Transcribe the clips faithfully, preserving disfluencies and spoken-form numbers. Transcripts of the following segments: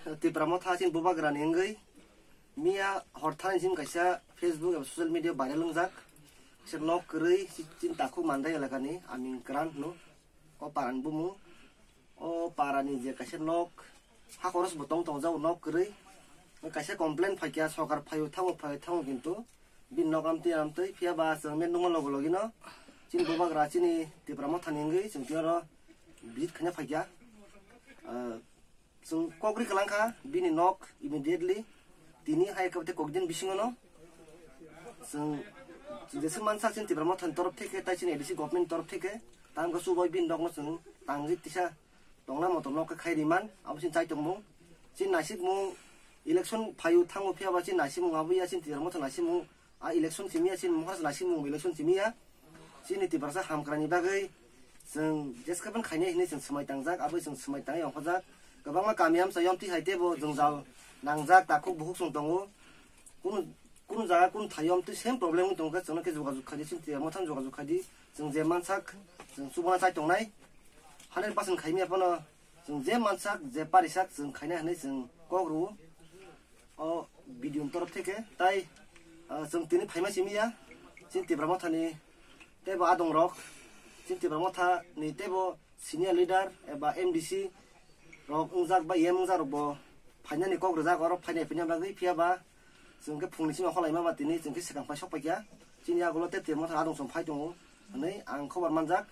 Tipra Motha chini bubagrani wngwi miya hor thani chini kaisa Facebook eba social media viral wngjak. Kaisa nok kwrwi chini takhuk Mandai elakani aming Kran hwno. O parani bumung, o parani je kaisa nok, ha koros bo tong tongjak o nok kwrwi. Kaisa complain phaikha, sokar phaio thango, phaio thango, kintu bini nok amtwi amtwi, phiya ba chwng met nukma logo logino chini bubagra chini Tipra Mothani wngwi chwng tini oro visit khaina phaikha. Ah, chwng kok ri kwlangkha bini nok immediately tini hai khe tei kokdin bisingono chwng, chwng jesa mansak chini Tipra Mothani torof theke tai chini A D C government torof theke tamkhe chubai bini nokno chwng tangwi tisa tongna motom nok khe khai riman, abo chini chai tongmung. Chini naisikmung election phaio thango, phiya ba chini naisikmung abo ya chini Tipra Motha naisikmung. A election simi ya chini Motha naisikmung election simi ya. Chini Tiprasa hamkrai ni bagwi chwng jeskapan khainai hinwi chwng swmai tangjak, abo chwng swmai tangwi ongkhojak. Kwbangma kami amsa yomti hai tebo jwngjal nangjak, takhuk bukhuk chwng tongo. Kunu, kunu jaga kunu thai yomti same problem wng tongkhe chwngno khe jogajog khaidi, chini Tipra Motha jogajog khaidi. Chwng je mansak chwng chubana chai tongnai. Hundred percent khaimya phano chwng je mansak, je parisak chwng khaina hinwi chwng kok rwo o B D O ni torof theke. Tai, ah, chwng tini phaima simi ya, chini Tipra Mothani teibo adongrok, chini Tipra Mothani teibo senior leader eba M D C rok wngjak ba E M wngjak rok bo phainani kok rwjak, oro phainai phaina bagwi, phiya ba chwng khe phungni simi okholaima ba tini chwng khe swkang phai sok paikha. Chini yagulo tei Tipra Motha adong song phai tongo hinwi ang khobor manjak.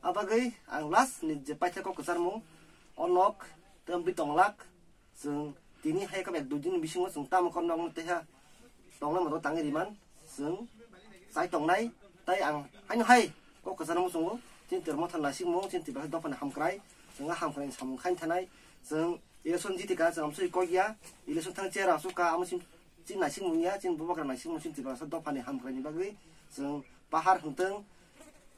Abagwi ang last ni je paitha kok kwcharmung o nok tei amtwi tonglak. Chwng tini hai khe ek dui din bisingo chwng tamo kok nokno teha tongna moto tangwi riman chwng chai tongnai. Tai ang haino hai kok kwcharmung chwngo chini Tipra Motha naisikmung, chini Tipra dophani hamkrai, chwng a hamkrai samung khain thanai. Chwng election jitika chwng amsui kokya, election thang chair asuk ka amo chini naisikmung ya, chini bubagra naisikmung, chini Tiprasa dophani hamkrai ni bagwi chwng pahar hwntwng,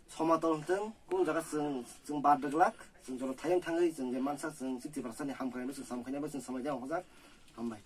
somatol hwntwng, kung jaga chwng, chwng bar dwglak, chwng joto thayung thangwi chwng je mansa chwng chini Tiprasa ni hamkrai no chwng samung khaina bagwi chwng samai jang hojak. Hambai.